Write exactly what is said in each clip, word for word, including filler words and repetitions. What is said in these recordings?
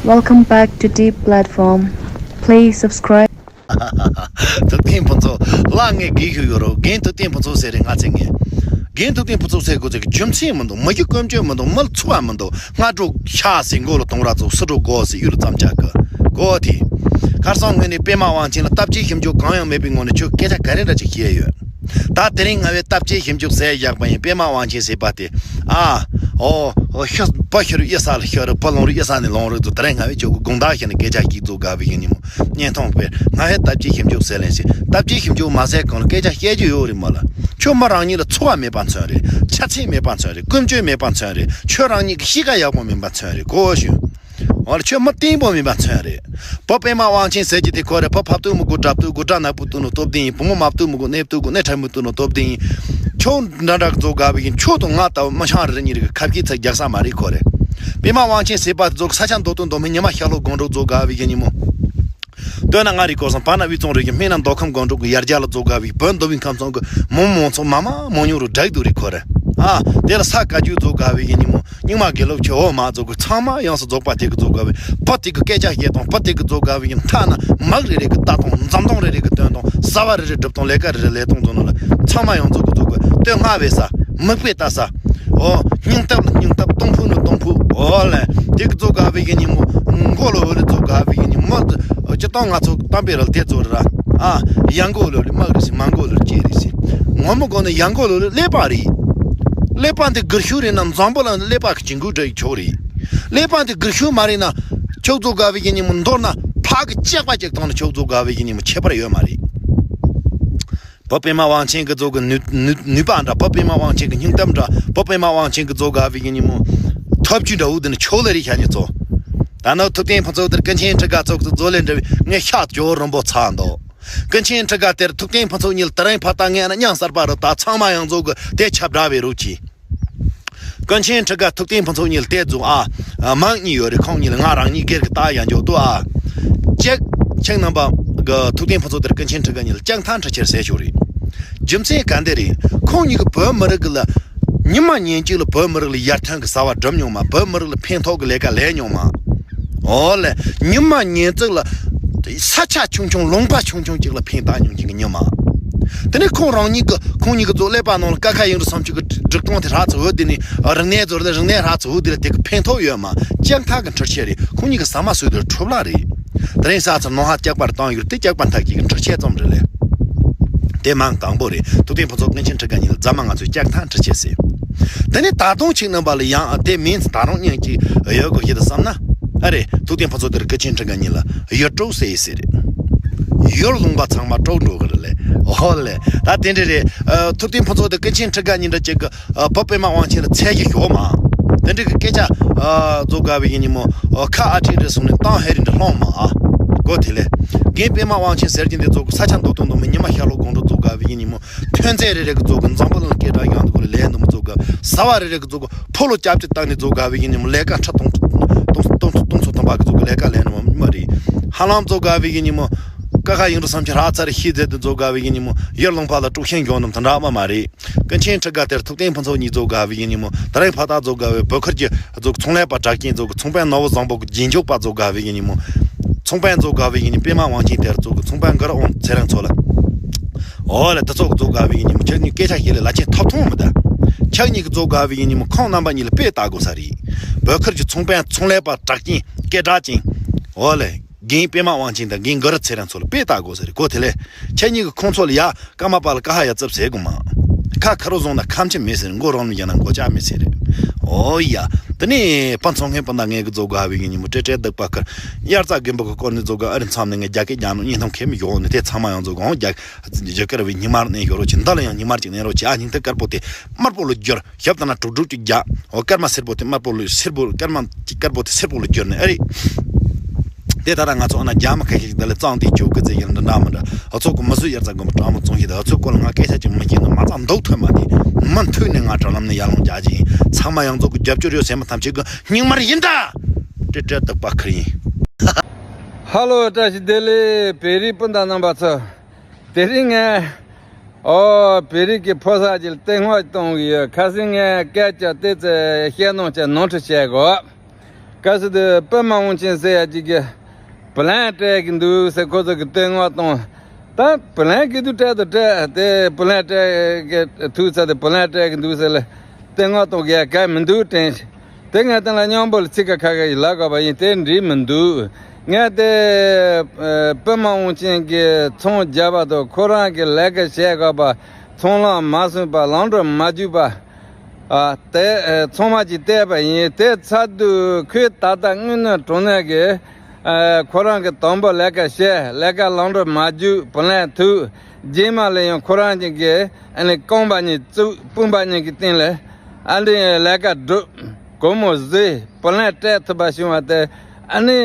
Welcome back to Deep Platform. Please subscribe. ཐུབ་བསྟན་ཕུན་ཚོགས་ལ་ངས་དགེ་ཞུ་ཡོད་རོགས། རྒན་ཐུབ་བསྟན་ཕུན་ཚོགས་ཟེར་རེད། ང་ཚེ་ངས་རྒན་ཐུབ་བསྟན་ཕུན་ཚོགས་ཟེར་དགོས་ཚེ་རྒྱུ་མཚན་མི་འདུག་མི་རྒྱུ་ཀུན་སྤྱོད་མི་འདུག་མི་ལ་ཚུགས་པ་མི་འདུག་སྔ་དྲོ་ཤ་ཟིན་མགོ་ལ་གཏོང་ར་ཚོ་སུ་འགྲོ་དགོ་ཟེར་ཡུལ་ལ་ཙམ་ཆག་གི་གོ་དེ། ཁར་སང་སྔོན་ནས་པད་མ་དབང་ཆེན་ལ་སྟབས་ཀྱིས་ཞིབ་འཇུག་གང་ཡང་མེད་པའི་ངང་ནས་ཁྱོད་སྐད་ཆ་ག་རེ་འདྲ་ཅིག་བཤད་ཡོད། ད་དེ་རིང་ང་བས་སྟབས་ཀྱིས་ཞིབ་འཇུག་ཟེར་བཞག་པ་ཡིན། པད་མ་དབང་ཆེན་ཟེར་པ་དེ། ཨ། ཨོ། ཨོ། ཤི། བུ་ཤི་རུ་གཡུལ་ས་ལ་ཤི་རུ། བུ་ལོང་རུ་གཡུལ་ས་ནས་ལོང་རུ་དུ། དེ་རིང་ང་བས་ཁྱོད་ཀྱི་དགོང་དག་ཤི་ནས་སྐད་ཆ་ཞིག་བཟོ་དགའ་བའི་ཡིན་ནི་མོ། བརྙན་ཐུང་དཔེར་ང་བས་སྟབས་ཀྱིས་ཞིབ་འཇུག་ཟེར་ལེན་ཞིག་སྟབས་ཀྱིས་ཞིབ་འཇུག་མ་ཟེར་གང་ལ་སྐད་ཆ་བཤད་རྒྱུ་ཡོད་རེད་མོ་ལ། ཁྱོད་མི་རང་ཉིད་ལ་ཚུགས་པ་མེད་པ་མཚོན་རེད། ཆ་ཚད་མེད་པ་མཚོན་རེད། ཀུན་སྤྱོད་མེད་པ་མཚོན་རེད། ཁྱོད་རང་ཉིད་ཀྱི་གཤིས་ཀ་ཡག་པོ་མིན་པ་མཚོན་རེད་གོ་ཞུ། འོ་ལ་ཁྱོད་མི་བརྟན་པོ་མིན་པ་མཚོན་རེད། བུ་པད་མ་དབང་ཆེན་ཟེར་གྱི་དེ་ཁོ་རེད། བུ་ཕབ་ཏུ་མི་དགོས། འགྲབ་ཏུ་དགོས། སྒྲ་ནག་པོ་བཏུ་ནོ་སྟོབས་ལྡན་ཡིན། བུ་མོ་མ་བཏུ་མི་དགོས། གནས་བཏུ་དགོས། གནས་ཁྲ་མོ་བཏུ་ནོ་སྟོབས་ལྡན་ཡིན། ཁྱོད་འདྲ་འདྲ་གི་བཟོ་དགའ་བའི་ཡིན། ཁྱོད་དང་ང་ལྟ་བུ་མི་ཤང་རེ་རེ་གཉིས་རེ་གི་ཁ་བསྐྱེད་ཚད་རྒྱག་ས་མ་རེད་ཁོ་རེད། པད་མ་དབང་ཆེན་ཟེར་པ་དེ་ཚོ་གི་ས་ཆ་མདོ་སྟོད་མདོ་སྨད་ཉི་མ་ཤར་ལྷོ་སྒང་དྲུག་བཟོ་དགའ་བའི་ཡིན་ནི་མོ། སྟོད་ན་མངའ་རིས་སྐོར་གསུམ། བར་ན་དབུས་གཙང་རེ་རྒྱུད། སྨད་ན་མདོ་ཁམས་སྒང་དྲུག་གི་ཡར་རྒྱ་ལ་བཟོ་དགའ་བའི་བོད་མདོ་དབུས་ཁམས་གསུམ་གི་མི་མང་ཚོ་མ་མང་མང་ཉུང་རུ་བསྒྲགས་འདུག་རེད་ཁོ་རེ། ཨ། དེ་ལ་ས་བཀའ་བརྒྱུད་བཟོ་དགའ་བའི་ཡིན་ནི་མོ། རྙིང་མ་དགེ་ལུགས་ཆོས་འོ་མ་བཟོ་དགོས། ཚང་མ་ཡོངས་སུ་རྫོགས་པ་དེ་གི་བཟོ་དགའ་བའི། བུ་དེ་གི་སྐད་ཆ་བཤད་སྟངས། བུ་དེ་གི་བཟོ་དགའ་བའི་ཡིན། ཐ་ན་མིག་རེ་རེ་གི་ལྟ་སྟངས། འཛུམ་མདངས་རེ་རེ་གི་སྟོན་སྟངས། བཟའ་བ་རེ་རེ་སྒྲུབ་སྟངས། ལས་ཀ་རེ་རེ་ལས་སྟངས་བཟོ་ནོ་ལ་ཚང་མ་ཡོངས་རྫོགས་གི་བཟོ་དགོས། སྟོད་སྔ་བའི་ས། མིག་དཔེ་ལྟ་ས། ཨོ། སྙིང་སྟོབས་ལ་སྙིང་སྟོབས། གཏོང་ཕོད་ལ་གཏོང་ཕོད། ཨོ་ལེ། དེ་གི་བཟོ་དགའ་བའི་གི་ཉིན་མོ། མགོ་ལོ་ལ་བཟོ་དགའ་བའི་གི་ཉིན་མོ། སྤྱིར་བཏང་ང་ཚོ་གཏམ་དཔེ་ར་ལ་དེ་ཚོ་རེད་ར། ཨ། ཡ་མགོ་ལོ་ལ་མིག་རེ་ཟིན། མ་མགོ་ལོ་ལ་ལྕེ་རེ་ཟིན། ངོ་མ་དགོངས་ན་ཡ་མགོ་ལོ་ལ་ཀླད་པ་རེད། ཀླད་པ་འདི་སྒུལ་ཤུགས་རེད་ན་འཛམ་བུ་གླིང་ལ་ཀླད་པ་གི་ཅིང་གུ་འདྲ་ཡི་ཆོག་རེད། ཀླད་པ་འདི་སྒུལ་ཤུགས་མ་རེད་ན། ཁྱོད་བཟོ་དགའ་བའི་གི་ཉིན་མོ་མདོར་ན་ཕག་གི་ལྕགས་པ་གཅིག་བཏང་ན་ཁྱོད་བཟོ་དགའ་བའི་གི་ཉིན་མོ་ཁྱད་པར་ཡོད་མ་རེད། བུ་པད་མ་དབང་ཆེན་གྱི་བཟོ་གི་ནུས་ནུས་ནུས་པ་འདྲ། བུ་པད་མ་དབང་ཆེན་གྱི་སྙིང་སྟོབས་འདྲ། བུ་པད་མ་དབང་ཆེན་གྱི་བཟོ་དགའ་བའི་གི་ཉིན་མོ། ཐབས་ཇུས་འདྲ་བོ་འདི་ནི་ཆོག་ལེ་རེད་ཤ་ཉེ་ཚོ། ད་ནི་ཐུབ་བསྟན་ཕུན་ཚོགས་དེར་ཀུན་མཁྱེན་ཁྲི་ཀ་ཚོགས་གཙོ་བཟོ་ལེ་འདྲ་བའི་ངས་ཤ་ཇོ་རིན་པོ་ཚ་འདུག་ཀུན་མཁྱེན་ཁྲི་ཀ་དེར་ཐུབ་བསྟན་ཕུན་ཚོགས་གཉིས་ལ་དེ་རིང་ཕ་ད་ངས་ན་མྱང་གསར་པ་རུ་ད་ཚང་མ་ཡང་བཟོ་གི་དེ་ཆབ་འདྲ་བའི་རུ་ཆི། ཀུན་མཁྱེན་ཁྲི་ཀ་ཐུབ་བསྟན་ཕུན་ཚོགས་གཉིས་ལ་དེ་རྫོགས་ཨ། མང་གཉིས་ཡོད་རེད། ཁོང་གཉིས་ལ་ང་རང་གཉིས་སྒེར་གྱི་ལྟ་ཡང་འཇོག་ཏུ་ཨ། གཅིག་ཁྱེད་རྣམ་པ་གི་ཐུབ་བསྟན་ཕུན་ཚོགས་དེར་ཀུན་མཁྱེན་ཁྲི་ཀ་གཉིས་ལ་ལྕགས་ཐང་ཁྲི་ཆེར་ཟེར་ཞོར་རེད། རྒྱུ་མཚན་ག་འདི་རེད། ཁོང་གཉིས་ཀྱི་བོད་མི་རིགས་ལ་ཉི་མ་ཉིན་གཅིག་ལ་བོད་མི་རིགས་ལ་ཡར་ཐོན་གྱི་བྱ་བ་བསྒྲུབས་མྱོང་མ། བོད་མི་རིགས་ལ་ཕན་ཐོགས་ཀྱི་ལས་ཀ་ལས་མྱོང་མ། ཨོ་ལེ། ཉི་མ་ཉིན་གཅིག་ལ་ས་ཆ་ཆུང་ཆུང་ལུང་པ་ཆུང་ཆུང་གཅིག་ལ་ཕན་བཏགས་མྱོང་མཁན་གྱི་མྱི་མ། དེ་ནས་ཁོང་རང་ཉིད་ཀྱི་ཁོང་ཉིད་ཀྱི་གཙོ་ཀླད་པ་ནང་ལ་ཀ་ཁ་ཡིག་འབྲུ་སུམ་ཅུ་གི་སྒྲིག་སྟངས་དེ་རགས་ཚོ་འོ་དེ་ནི་རིག་གནས་ཚོ་རེད། རིག་གནས་རགས་ཚོ་འོ་དེ་ལ་དེ་གི་ཕན་ཐོགས་ཡོད་མ། ལྕགས་ཐག་གི་འཕྲུལ་ཆས་རེད། ཁོང་ཉིད་ཀྱི་ཟ་མ་ཟོས་དེ་འཕྲོ་བརླག་རེད། དེ་རིང་ས་ཚོ་ནང་ཧ་ལྕགས་པར་བཏང་ཡོད་དེ་ལྕགས་པར་འཐག་གི་འཕྲུལ་ཆས་ཙམ་རེད་ལེ། དེ་མང་དང་པོ་རེད། ཐུབ་བསྟན་ཕུན་ཚོགས་ཀུན་མཁྱེན་ཁྲི་ཀ་གཉིས་ལ་རྫ་མ་ང་ཚོས་ལྕགས་ཐག་འཕྲུལ་ཆས་ཟེར། དེ་ནས་ད་དུང་ཁྱེད་རྣམ་པ་ལ་ཡང་དེ་མིན་ད་རུང་སྙིང་གཅིག་ཡོད་དགོས་ཞེས་བསམ་ན། ཨ་རེ། ཐུབ་བསྟན་ཕུན་ཚོགས་དེར་ཀུན་མཁྱེན་ཁྲི་ཀ་གཉིས་ལ་ཡུལ་དཀྲུག་ཟེར་ཡི་ཟེར་རེད། ཡུལ་ལུང་པ་ཚང་མ་དཀྲུག་འགྲོ་གི་རེད་ལེ། ཧོ་ལེ། ད་དེ་འདྲ་རེད། ཨ། ཐུབ་བསྟན་ཕུན་ཚོགས་དེ་ཀུན་མཁྱེན་ཁྲི་ཀ་གཉིས་འདྲ་གཅིག་གི་ཨ། བུ་པད་མ་དབང་ཆེན་ལ་ཚད་ཀྱི་ཞོག་མ། དེ་འདྲ་གི་སྐད་ཆ་ཨ། བཟོ་དགའ་བའི་ཡིན་ནི་མོ། ཨ། ཁ་ཨ་ཁྲིད་རེ་སོང་ནས་བཏང་ཧེ་རིན་འདྲ་སློང་མ་ཨ། གོ་དེ་ལེ། རྒན་པད་མ་དབང་ཆེན་ཟེར་གྱིན་དེ་ཚོ་གི་ས་ཆ་མདོ་སྟོད་མདོ་སྨད་ཉི་མ་ཤར་ལྷོ་སྒང་དྲུག་བཟོ་དགའ་བའི་ཡིན་ནི་མོ། ཐོན་རྫས་རེ་རེ་གི་བཟོ་གི་འཛམ་བུ་གླིང་སྐད་གྲགས་ཡང་དུ་གོ་ལེ་ལས་འདུམ་བཟོ་དགའ། ཟ་བ་རེ་རེ་གི་བཟོ་གི་ཕོ་ལོ་སྐྱབས་ཀྱི་སྟེང་ནས་བཟོ་དགའ་བའི་ཡིན་ནི་མོ། ལས་ཀ་ཁྲི་སྟོང་སྟོང་སྟོང་སྟོང་ཕྲག་གི་བཟོ་གི་ལས་ཀ་ལས་ནི་མོ་མ་རེད། ཧ་ལམ་བཟོ་དགའ་བའི་ཡིན་ནི་མོ། ཀ་ཁ་ཡིག་འབྲུ་སུམ་ཅུ་ཧྲ་ཚར་ཤེས་རྫས་དེ་བཟོ་དགའ་བའི་ཡིན་ནི་མོ། ཡར་ལུང་པ་ལ་དཀྲུག་ཤིང་གྱོང་ནམ་དུ་འདྲ་མ་མ་རེད། ཀུན་མཁྱེན་ཁྲི་ཀ་དེར་ཐུབ་བསྟན་ཕུན་ཚོགས་གཉིས་བཟོ་དགའ་བའི་ཡིན་ནི་མོ། ད་རེས་ཕ་ཐག་བཟོ་དགའ་བའི་བོད་ཁུལ་གྱི་བཟོ་ཚོང་ལས་པ་གྲགས་ཅན་བཟོ་གི་ཚོང་དཔོན་ནོར་བུ་བཟང་པོ་གི་རྗེས་འཇུག་པ་བཟོ་དགའ་བའི་ཡིན་ནི་མོ། ཚོང་དཔོན་བཟོ་དགའ་བའི་ཡིན་ནི་པད་མ་དབང་ཆེན་དེར་བཟོ་གི་ཚོང་དཔོན་གུ་རུ་ཨོང་ཚེ་རིང་ཚོ་ལ། ཨོ་ལེ། དེ་ཚོ་གི་བཟོ་དགའ་བའི་ཡིན་ནི་མོ། ཁྱེད་གཉིས་སྐད་ཆ་བཤད་ལེ་ལ་ཆེན་ཐོབ་ཐང་མི་ད། ཁྱེད་གཉིས་གི་བཟོ་དགའ་བའི་ཡིན་ནི་མོ། ཁོང་རྣམ་པ་གཉིས་ལ་དཔེ་ལྟ་དགོས་ས་རེད། བོད་ཁུལ་གྱི་ཚོང་དཔོན་ཚོང་ལས་པ་གྲགས་ཅན་སྐད་གྲགས་ཅན། ཨོ་ལེ། རྒན་པད་མ་དབང་ཆེན་དང་རྒན་གུ་རུ་ཚེ་རིང་ཚོ་ལ་དཔེ་ལྟ་དགོས་ཟེར་གོ་དེ་ལས། ཁྱེད་གཉིས་ཀྱིས་ཁོང་ཚོ་ལ་ཡ་ཀརྨ་པ་ལ་ཀ་ཧ་ཡ་རྩིབ་ཟེར་དགོས་མ། ཁ་ཁ་རོ་བཟུང་ན་ཁམས་ཆེ་མེད་ཟེར། མགོ་རོང་ནས་ཡིན་ན་མགོ་ལྕགས་མེད་ཟེར་རེད། ཨོ་ཡ། དེ་ནས་ཕ་ཚོང་མཁན་སྤུན་ཟླ་ངས་གི་བཟོ་དགའ་བའི་ཡིན་ནི་མོ། ཏྲེ་ཏྲེ་སྡིག་པ་ཁར་དབྱར་རྩྭ་དགུན་འབུ་གི་སྐོར་ནས་བཟོ་དགའ། ཨ་རི་མཚམས་ནས་ངས་རྒྱ་སྐད་རྒྱག་ནོ་བརྙན་ཐུང་ཁེ་མི་ཡོང་ནི་དེ་ཚང་མ་ཡང་བཟོ་དགའ་འོང་། རྒྱ་རྒྱ་གར་བའི་ཉི་མར་ནས་ཡོད་རོགས་ཅི། འདི་ལ་ཡང་ཉི་མར་ཅིག་ནས་རོགས་ཅི། ཨ་སྙིང་ཐག་དཀར་པོ་དེ་དམར་པོ་ལ་བསྒྱུར། ཞབས་ལྟ་ན་དྲུག་དྲུག་ཅིག་རྒྱག་འོ། སྐར་མ་སེར་པོ་དེ་དམར་པོ་ལ་སེར་པོ། སྐར་མ་དཀར་པོ་དེ་སེར་པོ་ལ་བསྒྱུར་ནས་ཨ་རེད། དེ་ད་ལྟ་ང་ཚོ་ཨ་ན་རྒྱ་མི་ཁ་ཤས་ཤིག་ད་ལས་གཙང་དེ་བཅོས་ཀི་ཙེ་ཡིན་འདྲ་འདྲ་མི་འདྲ། ཨ་ཚོ་གི་མི་བཟོད་དབྱར་རྩྭ་དགུན་འབུ་གྲང་མོ་བཙོང་ཤེས་ད། ཨ་ཚོ་སྐོར་ལ་ང་སྐད་ཆ་ཅིག་མི་བཤད་ན་མ་རྩ་མདོག་ཐོན་མ་དེ་མི་མཐུག་ནས་ང་དྲ་ལམ་ནས་ཡར་ལངས་རྒྱག་གི་ཡིན། ཚང་མ་ཡང་ཚོ་གི་རྒྱབ་སྐྱོར་ཡོད་ཟེར་མི་ཐམས་ཅད་གི་སྙིང་དམར་ཡིན་ད། ཏྲེ་ཏྲེ་སྡིག་པ་ཁུར་ཡིན། ཧ་ལོ། བཀྲ་ཤིས་བདེ་ལེགས། བོད་རིགས་སྤུན་ཟླ་རྣམ་པ་ཚོ། དེ་རིང་ངས་ཨོ་བོད་རིགས་ཀྱི་ཕོ་གསར་གྱི་སྟེང་འོག་གཏོང་གི་ཡོད། ཁ་སང་ངས་སྐད་ཆ་ཏོག་ཙམ་བཤད་གནང་བྱས་ནོར་འཁྲུལ་བྱས་གོ། སྐབས་སུ་དེ་པདྨ་དབང་ཆེན་ཟེར་ཡ་གཅིག་གིས་བུ་ལོན་སྤྲད་གི་འདུག་ཟེར་ཁོ་ཚོ་གི་བསྟོད་བསྔགས་གཏོང་། ད་བུ་ལོན་གི་འདུག་སྤྲད་དང་སྤྲད་དེ་བུ་ལོན་སྤྲད་གི་ཐུག་ཚར་དེ་བུ་ལོན་སྤྲད་གི་འདུག་ཟེར་ལ་བསྟོད་བསྔགས་གཏོང་གི་ཡ་ག་མི་འདུག་དྲན། དེ་ངས་དེ་ལ་སྙོམས་པོ་ལ་ཚིག་ཁ་ཁ་ཁ་ཡི་ལབ་དགོས་པ་ཡིན། དེ་འགྲིག་མི་འདུག་ངས་དེ་ཨ་པདྨ་དབང་ཆེན་གྱི་ཚོང་རྒྱབ་པ་དང་ཁོ་རང་གི་ལས་ཀ་བྱེད་དགོས་པ། ཚོང་ལམ་མ་སོན་པ། ལམ་འགྲོ་མ་རྒྱུག་པ། ཨ་དེ་ཨ་ཚང་མ་གྱིས་བལྟས་པ་ཡིན། དེ་ཚར་དུས་ཁོས་ད་ལྟ་དངོས་གནས་དྲང་གནས་ཀྱི་ཨ་ཁོ་རང་གི་དང་པོ་ལས་ཀ་བྱས། ལས་ཀ་ལམ་འགྲོ་མ་རྒྱུག་བུ་ལོན་ཐུག་རྗེས་མ་ལ་ཡང་ཁོ་རང་གཅིག་གིས་ཨ་ནི་རྐང་པ་གཉིས་བཙུགས། དཔུང་པ་གཉིས་ཀྱི་སྟེང་ལ་ཨ་ནི་ལས་ཀ་སྒྲུབ། སྒོར་མོ་བཟོས། བུ་ལོན་སྤྲད་ཐུབ་པ་བྱུང་བ་དེ་ཨ་ནི་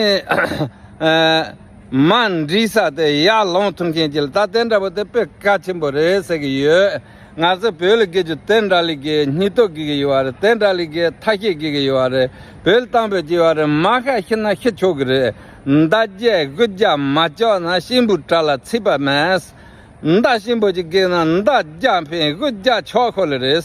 ཨ་མ་འགྲིག་ས་དེ་ཡར་ལངས་ཐུབ་མཁན་གྱི་ལ་ད་དེ་འདྲ་པོ་དེ་དཔེ་གལ་ཆེན་པོ་རེད་ཟེར་གྱི་ཡོད། ང་ཚོ་བོད་ལ་སྐྱེས་རྒྱུ་དེ་འདྲ་ལི་གི་སྙིང་སྟོབས་དགོས་ཀྱི་ཡོད་རེད། དེ་འདྲ་ལི་གི་ཐབས་ཤེས་དགོས་ཀྱི་ཡོད་རེད། བོད་ལ་གཏམ་དཔེ་ཅིག་ཡོད་རེད། མ་ཤ་ཤི་ན་ཤི་ཆོག་གི་རེད། མདའ་རྒྱག་དགུ་རྒྱག་མ་ཆོག་ན་གཤིན་པོའི་དགྲ་ལ་ཚིག་པ་མེད། མདའ་གཤིན་པོ་ཅིག་རྒྱག་ན་མདའ་རྒྱག་ཕན། དགུ་རྒྱག་ཆོག་ཁོ་ལ་རེད།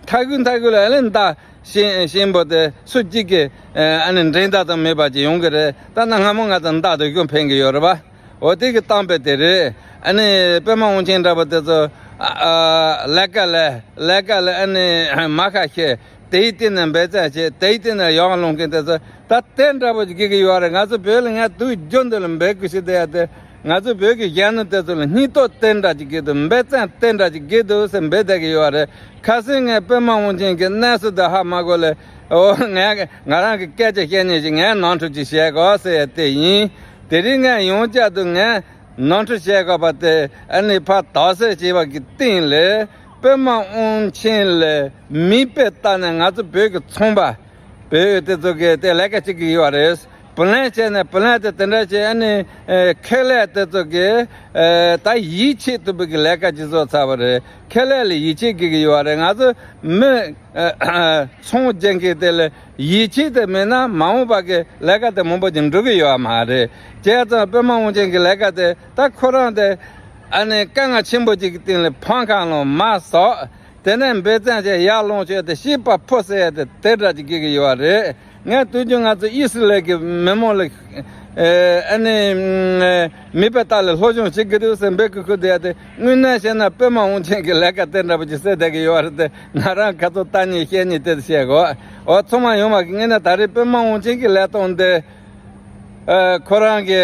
མཐའ་གུ་མཐའ་གུ་ལ་ཨ་ལེ་མདའ་གཤིན་གཤིན་པོ་དེ་སུ་གཅིག་གི་ཨ་ནི་འགྲན་ཟླ་དང་མེད་པ་ཅིག་ཡོང་གི་རེད། ད་ནངས་སྔ་མོ་ང་ཚོ་མདའ་དང་གཞུ་ཕན་གི་ཡོད་རེད་པ། འོ་དེ་གི་གཏམ་དཔེ་དེ་རེད། ཨ་ནི་པདྨ་དབང་ཆེན་འདྲ་པོ་དེ་ཚོ་ཨ་ཨ་ལས་ཀ་ལས་ལས་ཀ་ལས་ཨ་ནི་མ་ཁ་ཤས། དེའི་སྟེང་ནས་འབད་བརྩོན་བྱེད། དེའི་སྟེང་ནས་ཡར་ལངས་མཁན་དེ་ཚོ་ད་དེ་འདྲ་པོ་ཅིག་དགོས་ཀྱི་ཡོད་རེད། ང་ཚོ་བོད་ལ་ངས་དུས་རྒྱུན་འདི་ལ་འབད་དགོས་ཤེས་དེ་ཡ་དེ། ང་ཚོ་བོད་ཀྱི་གཞོན་ནུ་དེ་ཚོ་ལ་སྙིང་སྟོབས་དེ་འདྲ་ཅིག་དགོས་འདུག་འབད་བརྩོན་དེ་འདྲ་ཅིག་དགོས་འདུག་ཟེར་འབད་བསྡད་ཀྱི་ཡོད་རེད། ཁ་སང་ངས་པདྨ་དབང་ཆེན་གྱི་གནས་ཚུལ་དེ་ཧ་མ་གོ་ལས། འོ་ངས་ང་རང་གི་སྐད་ཆ་བཤད་ཉན་ཞིག་ངས་ནོར་འཁྲུལ་ཅིག་བྱས་གོ་ཟེར་ཡ་དེ་ཡིན། དེ་རིང་ངས་ཡང་བསྐྱར་དུ་ངས་ནོར་འཁྲུལ་བྱས་དགོས་པ་དེ་ཨ་ནི་ཕར་དག་སེལ་བྱས་པ་གི་སྟེང་ལས། པདྨ་དབང་ཆེན་ལས་མིག་དཔེ་ལྟ་ནས་ང་ཚོ་བོད་ཀྱི་ཚོང་པ་བོད་དེ་ཚོ་གི་དེ་ལས་ཀ་བྱེད་ཀྱི་ཡོད་རེད། བུ་ལོན་བྱས་ནས་བུ་ལོན་དེ་དེ་འདྲ་བྱས། ཨ་ནི་ཨེ་ཁེ་ལས་དེ་ཚོ་གི་ཨེ་ད་ཡིད་ཆེས་ཐུབ་པའི་གི་ལས་ཀ་ཅིག་བཟོ་ཚར་བ་རེད། ཁེ་ལས་ལ་ཡིད་ཆེས་དགོས་ཀྱི་ཡོད་རེད། ང་ཚོ་མི་ཨེ་ཚོང་རྒྱག་མཁན་དེ་ལ་ཡིད་ཆེས་དེ་མེད་ན་མ་འོངས་པ་གི་ལས་ཀ་དེ་མང་པོ་ཅིག་འགྲུབ་ཀྱི་ཡོད་མ་རེད། བྱས་ཙང་པདྨ་དབང་ཆེན་གྱི་ལས་ཀ་དེ་ད་ཁོ་རང་དེ་ཨ་ནི་དཀའ་ངལ་ཆེན་པོ་ཅིག་གི་སྟེང་ལ་འཕང་ཁ་ལོང་མ་ཟོག་དེ་ནས་འབད་བརྩོན་བྱས་ཡར་ལངས་བྱས་ཏེ་གཤིས་པ་ཕོ་ཟེར་ཡ་དེ་དེ་འདྲ་ཅིག་དགོས་ཀྱི་ཡོད་རེད། ངས་དུས་རྒྱུན་ང་ཚོ་ཨི་སི་རལ་གྱི་མི་མང་ལ་ཨེ་ཨ་ནི་མིག་དཔེ་ལྟ་ལས་སློབ་སྦྱོང་བྱེད་དགོས་འདུག་ཟེར་འབད་དགོས་ཁུལ་དེ་ཡ་དེ། དངོས་གནས་བཤད་ན་པདྨ་དབང་ཆེན་གྱི་ལས་ཀ་དེ་འདྲ་པོ་ཅིག་བྱས་བསྡད་ཀྱི་ཡོད་རེད་དེ། ང་རང་ཁ་ཚོ་ལྟ་ཉེས་བཤད་ཉེས་དེ་བཤད་གོ། འོ་ཚང་མ་ཡོང་མ་གི་ངས་ན་ད་རེས་པདྨ་དབང་ཆེན་གྱི་ལས་སྟངས་འདི། ཨ་ཁོ་རང་གི་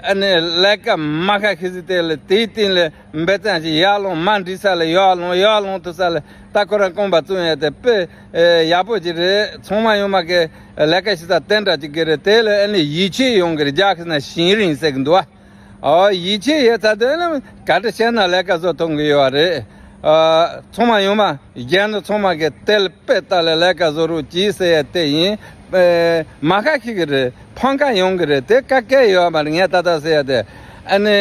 ཨ་ནི་ལས་ཀ་མ་ཁ་ཤས་ཤིག་དེ་ལ་དེའི་སྟེང་ལ་འབད་བརྩོན་ཞིག་ཡར་ལངས། མ་འགྲིག་ས་ལ་ཡར་ལངས། ཡར་ལངས་ཐུབ་ས་ལ་ད་ཁོ་རང་རྐང་པ་བཙུགས་ཡ་དེ་དཔེ་ཨེ་ཡག་པོ་ཅིག་རེད། ཚང་མ་ཡོང་མ་གི་ལས་ཀ་བྱེད་ས་དེ་འདྲ་ཅིག་གི་རེད། དེ་ལ་ཨ་ནི་ཡིད་ཆེས་ཡོང་གི་རེད། རྒྱ་སྐད་ན་ཞེན་རིང་ཟེར་གི་འདུག་ཨ། ཨོ་ཡིད་ཆེས་ཡོད་ཚར་དུས་ཨ་ནི་ག་འདྲ་བྱས་ན་ལས་ཀ་བཟོ་ཐུབ་གི་ཡོད་རེད། ཨ་ཚང་མ་ཡོང་མ་གཞོན་ནུ་ཚང་མ་གི་དེ་ལ་དཔེ་ལྟ་ལ་ལས་ཀ་བཟོ་རོགས་གྱིས་ཟེར་ཡ་དེ་ཡིན། ཨེ་མ་ཁ་ཤས་ཀྱི་རེད། འཕང་ཁ་ཡོང་གི་རེད། དེ་ག་གེ་ཡོད་མ་རེད། ངས་ད་ལྟ་ཟེར་ཡ་དེ་ཨ་ནི་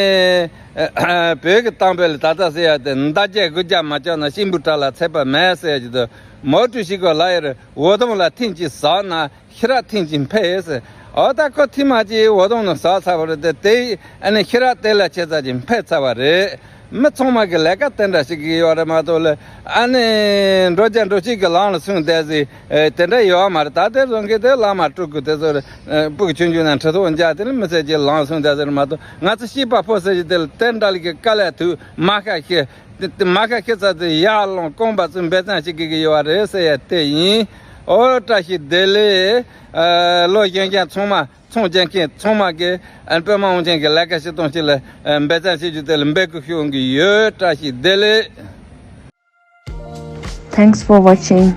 ཨེ་བོད་ཀྱི་གཏམ་དཔེ་ལ་ད་ལྟ་ཟེར་ཡ་དེ། མདའ་རྒྱག་དགུ་རྒྱག་མ་ཆོག་ན་གཤིན་པོའི་དགྲ་ལ་ཚིག་པ་མེད་ཟེར་ཡ་ཅིག་འདུག་མའོ་ཀྲུའུ་ཞི་གིས་ལབ་ཡོད་རེད། འུ་དུམ་ལ་ཐེངས་གཅིག་ཟག་ན་ཤེས་རབ་ཐེངས་གཅིག་འཕེལ་ཟེར། འོ་ད་ཁོ་ཐེངས་མ་གཅིག་འུ་དུམ་ནང་ཟག་ཚར་བ་རེད་དེ། དེ་ཨ་ནི་ཤེས་རབ་དེ་ལ་ཆེ་ཙམ་ཅིག་འཕེལ་ཚར་བ་རེད། མི་ཚང་མ་གི་ལས་ཀ་དེ་འདྲ་ཞིག་གི་ཡོད་རེད་མ་གཏོགས་ལ། ཨ་ནི་འགྲོ་རྒྱུ་འགྲོ་བྱེད་ཀྱི་ལམ་ལ་སོང་བསྡད་ཟིག་ཨེ་དེ་འདྲ་ཡོད་མ་རེད། ད་དེ་བཟོ་མཁན་དེ་བླ་མ་སྤྲུལ་སྐུ་དེ་ཚོ་རེད། ཨེ་སྤུ་གུ་ཆུང་ཆུང་ནང་ཁྲི་ཐོག་འཇག་དེ་ལ་མི་ཚེ་གཅིག་ལམ་སོང་བསྡད་ཟིག་རེད་མ་གཏོགས། ང་ཚོ་སྐྱེས་པ་ཕོ་ཟེར་གྱི་དེ་ལ་དེ་འདྲ་ལ་གི་དཀའ་ལས་ཐུག་མ་ཁ་ཤས། དེ་དེ་མ་ཁ་ཤས་ཚ་དེ་ཡར་ལངས་རྐང་པ་བཙུགས་འབད་བརྩོན་བྱེད་དགོས་ཀྱི་ཡོད་རེད་ཟེར་ཡ་དེ་ཡིན། ཨོ་བཀྲ་ཤིས་བདེ་ལེགས། ཨ་ལོ་གཞོན་སྐྱེས་ཚང་མ། ཚོང་རྒྱག་མཁན་ཚང་མ་གིས་ཨ་པདྨ་དབང་ཆེན་གྱི་ལས་ཀ་བྱེད་སྟངས་ཤིག་ལ་ཨ་འབད་བརྩོན་བྱེད་རྒྱུ་དེ་ལ་འབད་དགོས་ཤོད་ཀྱི་ཡོད། བཀྲ་ཤིས་བདེ་ལེགས། Thanks for watching.